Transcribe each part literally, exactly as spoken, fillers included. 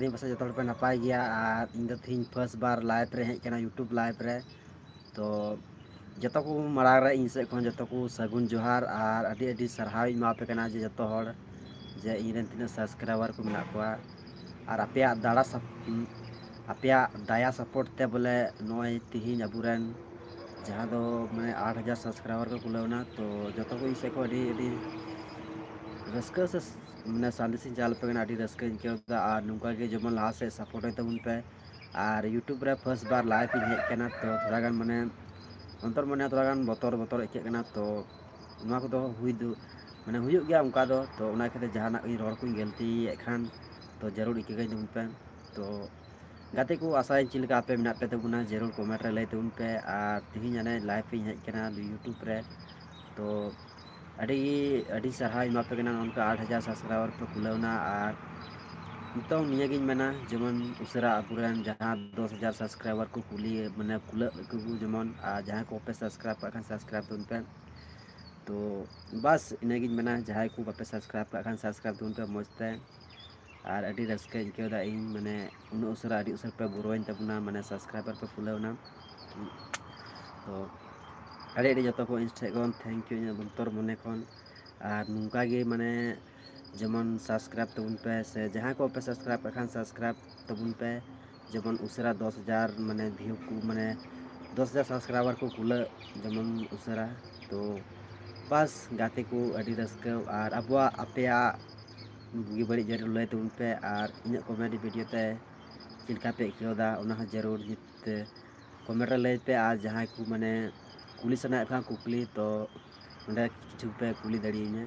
ᱟᱹᱞᱤᱧ ᱯᱟᱥᱮᱡ ᱡᱚᱛᱚ ᱦᱚᱲ ᱯᱮ ᱱᱟᱯᱟᱭ ᱜᱮᱭᱟ᱾ ᱟᱨ ᱤᱧ ᱫᱚ ᱛᱮᱦᱮᱧ first ᱵᱟᱨ live ᱨᱮ ᱦᱮᱡ ᱠᱟᱱᱟ, YouTube live ᱨᱮ᱾ ᱛᱚ ᱡᱚᱛᱚ ᱠᱚ ᱢᱟᱲᱟᱝ ᱨᱮ ᱤᱧ ᱥᱮᱫ ᱠᱷᱚᱱ ᱡᱚᱛᱚ ᱠᱚ ᱥᱟᱹᱜᱩᱱ ᱡᱚᱦᱟᱨ ᱟᱨ ᱟᱹᱰᱤ ᱟᱹᱰᱤ ᱥᱟᱨᱦᱟᱣ ᱤᱧ ᱮᱢᱟ ᱯᱮ ᱠᱟᱱᱟ ᱡᱮ ᱡᱚᱛᱚ ᱦᱚᱲ ᱡᱮ ᱤᱧ ᱨᱮᱱ ᱛᱤᱱᱟᱹᱜ subscriber ᱠᱚ ᱢᱮᱱᱟᱜ ᱠᱚᱣᱟ᱾ ᱟᱨ ᱟᱯᱮᱭᱟᱜ ᱫᱟᱲᱟ ᱥᱟᱯ-, ᱟᱯᱮᱭᱟᱜ ᱫᱟᱭᱟ support ᱛᱮ ᱵᱚᱞᱮ ᱱᱚᱜᱼᱚᱭ ᱛᱮᱦᱮᱧ ᱟᱵᱚᱨᱮᱱ ᱡᱟᱦᱟᱸ ᱫᱚ ᱢᱟᱱᱮ ᱟᱴ ᱦᱟᱡᱟᱨ subscriber ᱠᱚ ᱠᱩᱞᱟᱹᱣ ᱮᱱᱟ᱾ ᱛᱚ ᱡᱚᱛᱚ ᱠᱚ ᱤᱧ ᱥᱮᱫ ᱠᱷᱚᱱ ᱟᱹᱰᱤ ᱟᱹᱰᱤ ᱨᱟᱹᱥᱠᱟᱹ ᱥᱮ ᱢᱟᱱᱮ ᱥᱟᱸᱫᱮᱥ ᱤᱧ ᱪᱟᱞ ᱟᱯᱮ ᱠᱟᱱᱟ, ᱟᱹᱰᱤ ᱨᱟᱹᱥᱠᱟᱹᱧ ᱟᱹᱭᱠᱟᱹᱣ ᱮᱫᱟ᱾ ᱟᱨ ᱱᱚᱝᱠᱟ ᱜᱮ ᱡᱮᱢᱚᱱ ᱞᱟᱦᱟ ᱥᱮᱫ support ᱟᱹᱧ ᱛᱟᱵᱚᱱ ᱯᱮ᱾ ᱟᱨ YouTube ᱨᱮ first ᱵᱟᱨ live ᱤᱧ ᱦᱮᱡ ᱠᱟᱱᱟ, ᱛᱚ ᱛᱷᱚᱲᱟ ᱜᱟᱱ ᱢᱟᱱᱮ ᱚᱱᱛᱚᱨ ᱢᱚᱱᱮ ᱛᱷᱚᱲᱟ ᱜᱟᱱ ᱵᱚᱛᱚᱨ ᱵᱚᱛᱚᱨ ᱟᱹᱭᱠᱟᱹᱜ ᱠᱟᱱᱟ᱾ ᱛᱚ ᱱᱚᱣᱟ ᱠᱚᱫᱚ ᱦᱩᱭ ᱫᱚ ᱢᱟᱱᱮ ᱦᱩᱭᱩᱜ ᱜᱮᱭᱟ ᱚᱱᱠᱟ ᱫᱚ᱾ ᱛᱚ ᱚᱱᱟ ᱠᱷᱟᱹᱛᱤᱨ ᱡᱟᱦᱟᱱᱟᱜ ᱜᱮ ᱨᱚᱲ ᱠᱚᱧ ᱜᱟᱹᱞᱛᱤᱭᱮᱫ ᱠᱷᱟᱱ ᱛᱚ ᱡᱟᱹᱨᱩᱲ ᱤᱠᱟᱹ ᱠᱟᱹᱧ ᱛᱟᱵᱚᱱ ᱯᱮ᱾ ᱛᱚ ᱜᱟᱛᱮ ᱠᱚ, ᱟᱥᱟᱭᱟᱹᱧ ᱪᱮᱫ ᱞᱮᱠᱟ ᱟᱯᱮ ᱢᱮᱱᱟᱜ ᱯᱮ ᱛᱟᱵᱚᱱᱟ, ᱡᱟᱹᱨᱩᱲ comment ᱨᱮ ᱞᱟᱹᱭ ᱛᱟᱵᱚᱱ ᱯᱮ᱾ ᱟᱨ ᱛᱮᱦᱮᱧ ᱟᱞᱮ live ᱤᱧ ᱦᱮᱡ ᱠᱟᱱᱟ YouTube ᱨᱮ, ᱛᱚ ᱟᱹᱰᱤ ᱟᱹᱰᱤ ᱥᱟᱨᱦᱟᱣ ᱤᱧ ᱮᱢᱟ ᱯᱮ ᱠᱟᱱᱟ, ᱱᱚᱝᱠᱟ ᱟᱴ ᱦᱟᱡᱟᱨ subscriber ᱯᱮ ᱠᱩᱞᱟᱹᱣ ᱮᱱᱟ᱾ ᱟᱨ ᱱᱤᱛᱚᱝ ᱱᱤᱭᱟᱹᱜᱤᱧ ᱢᱮᱱᱟ, ᱡᱮᱢᱚᱱ ᱩᱥᱟᱹᱨᱟ ᱟᱵᱚᱨᱮᱱ ᱡᱟᱦᱟᱸ ᱫᱚᱥ ᱦᱟᱡᱟᱨ subscriber ᱠᱚ ᱠᱩᱞᱤ ᱢᱟᱱᱮ ᱠᱩᱞᱟᱹᱜ ᱠᱚ, ᱡᱮᱢᱚᱱ ᱟᱨ ᱡᱟᱦᱟᱸᱭ ᱠᱚ ᱵᱟᱯᱮ subscribe ᱠᱟᱜ ᱠᱷᱟᱱ subscribe ᱛᱟᱵᱚᱱ ᱯᱮ᱾ ᱛᱚ ᱵᱟᱥ ᱤᱱᱟᱹᱜᱤᱧ ᱢᱮᱱᱟ, ᱡᱟᱦᱟᱸᱭ ᱠᱚ ᱵᱟᱯᱮ subscribe ᱠᱟᱜ ᱠᱷᱟᱱ subscribe ᱛᱟᱵᱚᱱ ᱯᱮ ᱢᱚᱡᱽ ᱛᱮ᱾ ᱟᱨ ᱟᱹᱰᱤ ᱨᱟᱹᱥᱠᱟᱹᱧ ᱟᱹᱭᱠᱟᱹᱣ ᱮᱫᱟ ᱤᱧ, ᱢᱟᱱᱮ ᱩᱱᱟᱹᱜ ᱩᱥᱟᱹᱨᱟ ᱟᱹᱰᱤ ᱩᱥᱟᱹᱨᱟ ᱯᱮ ᱜᱨᱳᱣᱟᱹᱧ ᱛᱟᱵᱚᱱᱟ, ᱢᱟᱱᱮ subscriber ᱯᱮ ᱠᱩᱞᱟᱹᱣ ᱮᱱᱟ᱾ ᱛᱚ ᱟᱹᱰᱤ ᱟᱹᱰᱤ ᱡᱚᱛᱚ ᱠᱚ ᱤᱧ ᱴᱷᱮᱱ ᱠᱷᱚᱱ thank you ᱤᱧᱟᱹᱜ ᱚᱱᱛᱚᱨ ᱢᱚᱱᱮ ᱠᱷᱚᱱ᱾ ᱟᱨ ᱱᱚᱝᱠᱟ ᱜᱮ ᱢᱟᱱᱮ ᱡᱮᱢᱚᱱ subscribe ᱛᱟᱵᱚᱱ ᱯᱮ, ᱥᱮ ᱡᱟᱦᱟᱸᱭ ᱠᱚ ᱵᱟᱯᱮ subscribe ᱠᱟᱜ ᱠᱷᱟᱱ subscribe ᱛᱟᱵᱚᱱ ᱯᱮ, ᱡᱮᱢᱚᱱ ᱩᱥᱟᱹᱨᱟ ᱫᱚᱥ ᱦᱟᱡᱟᱨ ᱢᱟᱱᱮ view ᱠᱚ, ᱢᱟᱱᱮ ᱫᱚᱥ ᱦᱟᱡᱟᱨ subscriber ᱠᱚ ᱠᱩᱞᱟᱹᱜ ᱡᱮᱢᱚᱱ ᱩᱥᱟᱹᱨᱟ᱾ ᱛᱚ ᱵᱟᱥ ᱜᱟᱛᱮ ᱠᱚ, ᱟᱹᱰᱤ ᱨᱟᱹᱥᱠᱟᱹ᱾ ᱟᱨ ᱟᱵᱚᱣᱟᱜ ᱟᱯᱮᱭᱟᱜ ᱵᱩᱜᱤ ᱵᱟᱹᱲᱤᱡ ᱡᱟᱹᱨᱩᱲ ᱞᱟᱹᱭ ᱛᱟᱵᱚᱱ ᱯᱮ, ᱟᱨ ᱤᱧᱟᱹᱜ comedy video ᱛᱮ ᱪᱮᱫ ᱞᱮᱠᱟ ᱯᱮ ᱟᱹᱭᱠᱟᱹᱣ ᱮᱫᱟ ᱚᱱᱟ ᱦᱚᱸ ᱡᱟᱹᱨᱩᱲ ᱡᱮᱛᱮ comment ᱨᱮ ᱞᱟᱹᱭ ᱯᱮ᱾ ᱟᱨ ᱡᱟᱦᱟᱸᱭ ᱠᱚ ᱢᱟᱱᱮ ᱠᱩᱞᱤ ᱥᱟᱱᱟᱭᱮᱫ ᱠᱷᱟᱱ ᱠᱩᱠᱞᱤ, ᱛᱚ ᱚᱸᱰᱮ ᱠᱤᱪᱷᱩ ᱯᱮ ᱠᱩᱞᱤ ᱫᱟᱲᱮᱭᱟᱹᱧᱟ᱾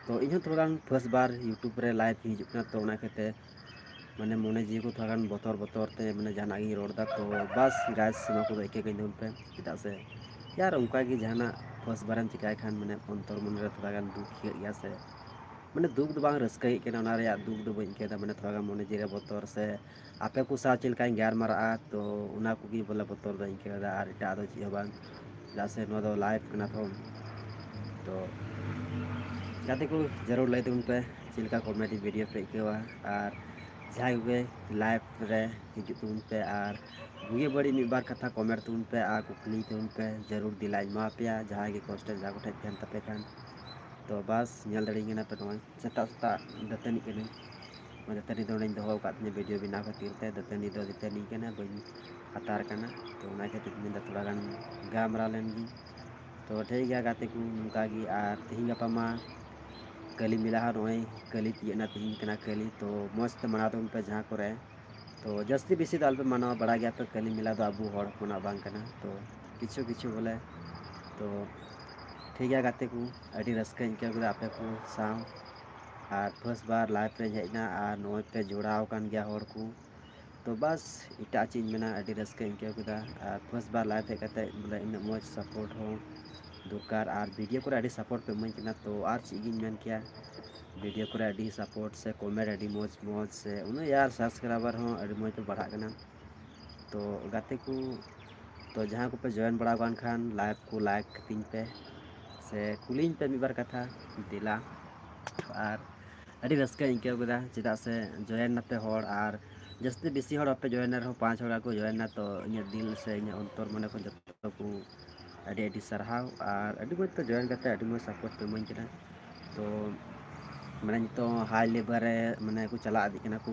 ᱛᱚ ᱤᱧ ᱦᱚᱸ ᱛᱷᱚᱲᱟ ᱜᱟᱱ first ᱵᱟᱨ YouTube ᱨᱮ live ᱤᱧ ᱦᱤᱡᱩᱜ ᱠᱟᱱᱟ, ᱛᱚ ᱚᱱᱟ ᱠᱷᱟᱹᱛᱤᱨ ᱢᱟᱱᱮ ᱢᱚᱱᱮ ᱡᱤᱣᱤ ᱠᱚ ᱛᱷᱚᱲᱟ ᱜᱟᱱ ᱵᱚᱛᱚᱨ ᱵᱚᱛᱚᱨ ᱛᱮ ᱢᱟᱱᱮ ᱡᱟᱦᱟᱱᱟᱜ ᱜᱤᱧ ᱨᱚᱲ ᱮᱫᱟ᱾ ᱛᱚ ᱵᱟᱥ guys, ᱱᱚᱣᱟ ᱠᱚᱫᱚ ᱤᱠᱟᱹ ᱠᱟᱹᱧ ᱛᱟᱵᱚᱱ ᱯᱮ, ᱪᱮᱫᱟᱜ ᱥᱮ ᱭᱟᱨ ᱚᱱᱠᱟ ᱜᱮ ᱡᱟᱦᱟᱱᱟᱜ first ᱵᱟᱨᱮᱢ ᱪᱤᱠᱟᱭ ᱠᱷᱟᱱ ᱢᱟᱱᱮ ᱚᱱᱛᱚᱨ ᱢᱚᱱᱮ ᱨᱮ ᱛᱷᱚᱲᱟ ᱜᱟᱱ ᱫᱩᱠ ᱟᱹᱭᱠᱟᱹᱜ ᱜᱮᱭᱟ ᱥᱮ, ᱢᱟᱱᱮ ᱫᱩᱠ ᱫᱚ ᱵᱟᱝ, ᱨᱟᱹᱥᱠᱟᱹ ᱟᱹᱭᱠᱟᱹᱜ ᱠᱟᱱᱟ, ᱚᱱᱟ ᱨᱮᱭᱟᱜ ᱫᱩᱠ ᱫᱚ ᱵᱟᱹᱧ ᱟᱹᱭᱠᱟᱹᱣ ᱮᱫᱟ, ᱢᱟᱱᱮ ᱛᱷᱚᱲᱟ ᱜᱟᱱ ᱢᱚᱱᱮ ᱡᱤᱣᱤ ᱨᱮ ᱵᱚᱛᱚᱨ ᱥᱮ ᱟᱯᱮ ᱠᱚ ᱥᱟᱶ ᱪᱮᱫ ᱞᱮᱠᱟᱧ ᱜᱟᱞᱢᱟᱨᱟᱜᱼᱟ, ᱛᱚ ᱚᱱᱟ ᱠᱚᱜᱮ ᱵᱚᱞᱮ ᱵᱚᱛᱚᱨ ᱫᱚᱧ ᱟᱹᱭᱠᱟᱹᱣ ᱮᱫᱟ, ᱟᱨ ᱮᱴᱟᱜ ᱫᱚ ᱪᱮᱫ ᱦᱚᱸ ᱵᱟᱝ, ᱪᱮᱫᱟᱜ ᱥᱮ ᱱᱚᱣᱟ ᱫᱚ live ᱠᱟᱱᱟ ᱛᱚ᱾ ᱛᱚ ᱜᱟᱛᱮ ᱠᱚ, ᱡᱟᱹᱨᱩᱲ ᱞᱟᱹᱭ ᱛᱟᱵᱚᱱ ᱯᱮ ᱪᱮᱫ ᱞᱮᱠᱟ comedy video ᱯᱮ ᱟᱹᱭᱠᱟᱹᱣᱟ, ᱟᱨ ᱡᱟᱦᱟᱸᱭ ᱠᱚᱜᱮ live ᱨᱮ ᱦᱤᱡᱩᱜ ᱛᱟᱵᱚᱱ ᱯᱮ ᱟᱨ ᱵᱩᱜᱤ ᱵᱟᱹᱲᱤᱡ ᱢᱤᱫ ᱵᱟᱨ ᱠᱟᱛᱷᱟ comment ᱛᱟᱵᱚᱱ ᱯᱮ ᱟᱨ ᱠᱩᱠᱞᱤ ᱛᱟᱵᱚᱱ ᱯᱮ, ᱡᱟᱹᱨᱩᱲ ᱫᱮᱞᱟᱧ ᱮᱢᱟ ᱯᱮᱭᱟ ᱡᱟᱦᱟᱸᱭ ᱜᱮ question ᱡᱟᱦᱟᱸ ᱠᱚᱴᱷᱮᱱ ᱛᱟᱦᱮᱱ ᱛᱟᱯᱮ ᱠᱷᱟᱱ᱾ ᱛᱚ ᱵᱟᱥ, ᱧᱮᱞ ᱫᱟᱲᱮᱭᱟᱹᱧ ᱠᱟᱱᱟ ᱯᱮ, ᱱᱚᱜᱼᱚᱭ ᱥᱮᱛᱟᱜ ᱥᱮᱛᱟᱜ ᱫᱟᱹᱛᱟᱹᱱᱤᱜ ᱠᱟᱹᱱᱟᱹᱧ᱾ ᱱᱚᱣᱟ ᱫᱟᱹᱛᱟᱹᱱᱤ ᱫᱚ ᱱᱚᱰᱮᱧ ᱫᱚᱦᱚ ᱟᱠᱟᱫ ᱛᱤᱧᱟᱹ video ᱵᱮᱱᱟᱣ ᱠᱷᱟᱹᱛᱤᱨ ᱛᱮ᱾ ᱫᱟᱹᱛᱟᱹᱱᱤ ᱫᱚ ᱫᱟᱹᱛᱟᱹᱱᱤ ᱠᱟᱱᱟ, ᱵᱟᱹᱧ ᱦᱟᱛᱟᱣ ᱠᱟᱱᱟ᱾ ᱛᱚ ᱚᱱᱟ ᱠᱷᱟᱹᱛᱤᱨ ᱛᱤᱧ ᱢᱮᱱᱫᱟ ᱛᱷᱚᱲᱟ ᱜᱟᱱ ᱜᱟᱞᱢᱟᱨᱟᱣ ᱞᱮᱱ ᱜᱤᱧ᱾ ᱛᱚ ᱴᱷᱤᱠ ᱜᱮᱭᱟ ᱜᱟᱛᱮ ᱠᱚ, ᱱᱚᱝᱠᱟ ᱜᱮ᱾ ᱟᱨ ᱛᱤᱦᱤᱧ ᱜᱟᱯᱟ ᱢᱟ ᱠᱟᱹᱞᱤ ᱢᱮᱞᱟ ᱦᱚᱸ ᱱᱚᱜᱼᱚᱭ ᱠᱟᱹᱞᱤ ᱛᱤᱭᱟᱹᱜ ᱮᱱᱟ, ᱛᱤᱦᱤᱧ ᱠᱟᱱᱟ ᱠᱟᱹᱞᱤ᱾ ᱛᱚ ᱢᱚᱡᱽ ᱛᱮ ᱢᱟᱱᱟᱣ ᱛᱟᱵᱚᱱ ᱯᱮ ᱡᱟᱦᱟᱸ ᱠᱚᱨᱮ᱾ ᱛᱚ ᱡᱟᱹᱥᱛᱤ ᱵᱮᱥᱤ ᱫᱚ ᱟᱞᱚᱯᱮ ᱢᱟᱱᱟᱣᱟ, ᱵᱟᱲᱟᱭ ᱜᱮᱭᱟ ᱯᱮ ᱠᱟᱹᱞᱤ ᱢᱮᱞᱟ ᱫᱚ ᱟᱵᱚ ᱦᱚᱲ ᱦᱚᱯᱚᱱᱟᱜ ᱵᱟᱝ ᱠᱟᱱᱟ᱾ ᱛᱚ ᱠᱤᱪᱷᱩ ᱠᱤᱪᱷᱩ ᱵᱚᱞᱮ᱾ ᱛᱚ ᱴᱷᱤᱠ ᱜᱮᱭᱟ ᱜᱟᱛᱮ ᱠᱚ, ᱟᱹᱰᱤ ᱨᱟᱹᱥᱠᱟᱹᱧ ᱟᱹᱭᱠᱟᱹᱣ ᱠᱮᱫᱟ ᱟᱯᱮ ᱠᱚ ᱥᱟᱶ᱾ ᱟᱨ first ᱵᱟᱨ live ᱨᱮᱧ ᱦᱮᱡ ᱮᱱᱟ ᱟᱨ ᱱᱚᱜᱼᱚᱭ ᱯᱮ ᱡᱚᱲᱟᱣ ᱟᱠᱟᱱ ᱜᱮᱭᱟ ᱦᱚᱲ ᱠᱚ᱾ ᱛᱚ ᱵᱟᱥ, ᱮᱴᱟᱜ ᱪᱮᱫ ᱤᱧ ᱢᱮᱱᱟ, ᱟᱹᱰᱤ ᱨᱟᱹᱥᱠᱟᱹᱧ ᱟᱹᱭᱠᱟᱹᱣ ᱠᱮᱫᱟ᱾ ᱟᱨ first ᱵᱟᱨ live ᱦᱮᱡ ᱠᱟᱛᱮ ᱵᱚᱞᱮ ᱤᱱᱟᱹᱜ ᱢᱚᱡᱽ support ᱦᱚᱸ ᱫᱚᱨᱠᱟᱨ᱾ ᱟᱨ video ᱠᱚᱨᱮ ᱟᱹᱰᱤ support ᱯᱮ ᱤᱢᱟᱹᱧ ᱠᱟᱱᱟ, ᱛᱚ ᱟᱨ ᱪᱮᱫ ᱜᱤᱧ ᱢᱮᱱ ᱠᱮᱭᱟ? Video ᱠᱚᱨᱮ ᱟᱹᱰᱤ support ᱥᱮ comment ᱟᱹᱰᱤ ᱢᱚᱡᱽ ᱢᱚᱡᱽ ᱥᱮ ᱩᱱᱟᱹᱜ ᱭᱟᱨ subscriber ᱦᱚᱸ ᱟᱹᱰᱤ ᱢᱚᱡᱽ ᱯᱮ ᱵᱟᱲᱦᱟᱜ ᱠᱟᱱᱟ᱾ ᱛᱚ ᱜᱟᱛᱮ ᱠᱚ, ᱛᱚ ᱡᱟᱦᱟᱸ ᱠᱚᱯᱮ join ᱵᱟᱲᱟ ᱟᱠᱟᱱ ᱠᱷᱟᱱ live ᱠᱚ like ᱠᱟᱹᱛᱤᱧ ᱯᱮ ᱥᱮ ᱠᱩᱞᱤᱧ ᱯᱮ ᱢᱤᱫ ᱵᱟᱨ ᱠᱟᱛᱷᱟ ᱫᱮᱞᱟ᱾ ᱟᱨ ᱟᱹᱰᱤ ᱨᱟᱹᱥᱠᱟᱹᱧ ᱟᱹᱭᱠᱟᱹᱣ ᱠᱮᱫᱟ, ᱪᱮᱫᱟᱜ ᱥᱮ join ᱱᱟᱯᱮ ᱦᱚᱲ, ᱟᱨ ᱡᱟᱹᱥᱛᱤ ᱵᱮᱥᱤ ᱦᱚᱲ ᱵᱟᱯᱮ join ᱨᱮᱦᱚᱸ ᱯᱟᱸᱪ ᱦᱚᱲ ᱠᱚ join ᱱᱟ, ᱛᱚ ᱤᱧᱟᱹᱜ ᱫᱤᱞ ᱥᱮ ᱤᱧᱟᱹᱜ ᱚᱱᱛᱚᱨ ᱢᱚᱱᱮ ᱠᱷᱚᱱ ᱡᱚᱛᱚ ᱠᱚ ᱟᱹᱰᱤ ᱟᱹᱰᱤ ᱥᱟᱨᱦᱟᱣ᱾ ᱟᱨ ᱟᱹᱰᱤ ᱢᱚᱡᱽ ᱯᱮ join ᱠᱟᱛᱮ ᱟᱹᱰᱤ ᱢᱚᱡᱽ support ᱯᱮ ᱤᱢᱟᱹᱧ ᱠᱟᱱᱟ᱾ ᱛᱚ ᱢᱟᱱᱮ ᱱᱤᱛᱚᱜ high level ᱨᱮ ᱢᱟᱱᱮ ᱠᱚ ᱪᱟᱞᱟᱣ ᱤᱫᱤᱜ ᱠᱟᱱᱟ ᱠᱚ,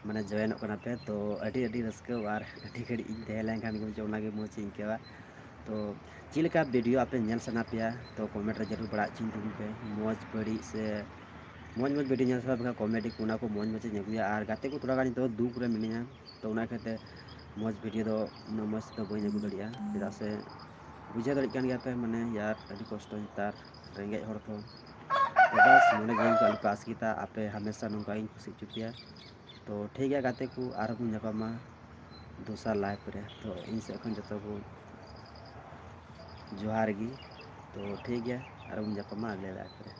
ᱢᱟᱱᱮ joinᱚᱜ ᱠᱟᱱᱟ ᱯᱮ᱾ ᱛᱚ ᱟᱹᱰᱤ ᱟᱹᱰᱤ ᱨᱟᱹᱥᱠᱟᱹ, ᱟᱨ ᱟᱹᱰᱤ ᱜᱷᱟᱹᱲᱤᱡ ᱤᱧ ᱛᱟᱦᱮᱸ ᱞᱮᱱᱠᱷᱟᱱ ᱜᱮ ᱚᱱᱟᱜᱮ ᱢᱚᱡᱽ ᱤᱧ ᱟᱹᱭᱠᱟᱹᱣᱟ᱾ ᱛᱚ ᱪᱮᱫ ᱞᱮᱠᱟ video ᱟᱯᱮ ᱧᱮᱞ ᱥᱟᱱᱟ ᱯᱮᱭᱟ, ᱛᱚ comment ᱨᱮ ᱡᱟᱹᱨᱩᱲ ᱵᱟᱲᱟᱭ ᱦᱚᱪᱚᱧ ᱛᱟᱵᱚᱱ ᱯᱮ᱾ ᱢᱚᱡᱽ ᱵᱟᱹᱲᱤᱡ ᱥᱮ ᱢᱚᱡᱽ ᱢᱚᱡᱽ video ᱧᱮᱞ ᱥᱟᱱᱟ ᱯᱮ ᱠᱷᱟᱱ comedy ᱠᱚ, ᱚᱱᱟ ᱠᱚ ᱢᱚᱡᱽ ᱢᱚᱡᱽ ᱤᱧ ᱟᱹᱜᱩᱭᱟ᱾ ᱟᱨ ᱜᱟᱛᱮ ᱠᱚ ᱛᱷᱚᱲᱟ ᱜᱟᱱ ᱱᱤᱛᱚᱜ ᱫᱩᱠ ᱨᱮ ᱢᱤᱱᱟᱹᱧᱟ, ᱛᱚ ᱚᱱᱟ ᱠᱷᱟᱹᱛᱤᱨ ᱢᱚᱡᱽ video ᱫᱚ ᱩᱱᱟᱹᱜ ᱢᱚᱡᱽ ᱛᱮᱫᱚ ᱵᱟᱹᱧ ᱟᱹᱜᱩ ᱫᱟᱲᱮᱭᱟᱜᱼᱟ, ᱪᱮᱫᱟᱜ ᱥᱮ ᱵᱩᱡᱷᱟᱹᱣ ᱫᱟᱲᱮᱭᱟᱜ ᱠᱟᱱ ᱜᱮᱭᱟ ᱯᱮ, ᱢᱟᱱᱮ ᱭᱟᱨ ᱟᱹᱰᱤ ᱠᱚᱥᱴᱚ ᱱᱮᱛᱟᱨ ᱨᱮᱸᱜᱮᱡ ᱦᱚᱲ ᱠᱚ᱾ ᱛᱚ ᱵᱟᱥ, ᱢᱚᱱᱮ ᱡᱤᱣᱤ ᱠᱚ ᱟᱞᱚ ᱯᱮ ᱟᱥᱠᱮᱛᱟ, ᱟᱯᱮ ᱦᱟᱢᱮᱥᱟ ᱱᱚᱝᱠᱟ ᱜᱤᱧ ᱠᱩᱥᱤ ᱦᱚᱪᱚ ᱯᱮᱭᱟ᱾ ᱛᱚ ᱴᱷᱤᱠ ᱜᱮᱭᱟ ᱜᱟᱛᱮ ᱠᱚ, ᱟᱨᱦᱚᱸ ᱵᱚᱱ ᱧᱟᱯᱟᱢᱟ ᱫᱚᱥᱟᱨ live ᱨᱮ᱾ ᱛᱚ ᱤᱧ ᱥᱮᱫ ᱠᱷᱚᱱ ᱡᱚᱛᱚ ᱠᱚ ᱡᱚᱦᱟᱨ ᱜᱮ᱾ ᱛᱚ ᱴᱷᱤᱠ ᱜᱮᱭᱟ, ᱟᱨᱦᱚᱸ ᱵᱚᱱ ᱧᱟᱯᱟᱢᱟ ᱟᱜᱞᱮ live ᱨᱮ᱾